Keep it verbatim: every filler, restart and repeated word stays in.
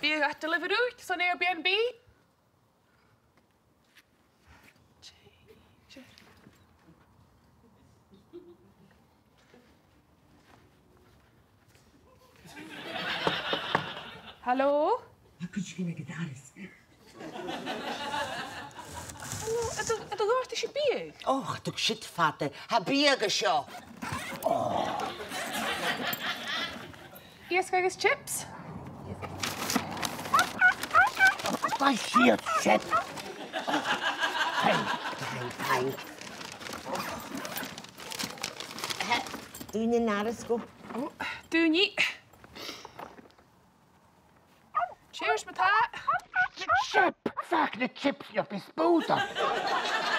Biadh a' deliveroo son Airbnb. Hallo? Tha cuideigin ag an doras. Hallo, an do, an do dhòirt sibh biadh? Och, tha siud fada. Tha biadh an seo. Iasg agus chips? Ba siad sin. Thank, thank, thank. Dùin an doras dhomh. Ò, dùin. Cheers, ma-thà. Chip, feuch na chips no bidh spùtadh.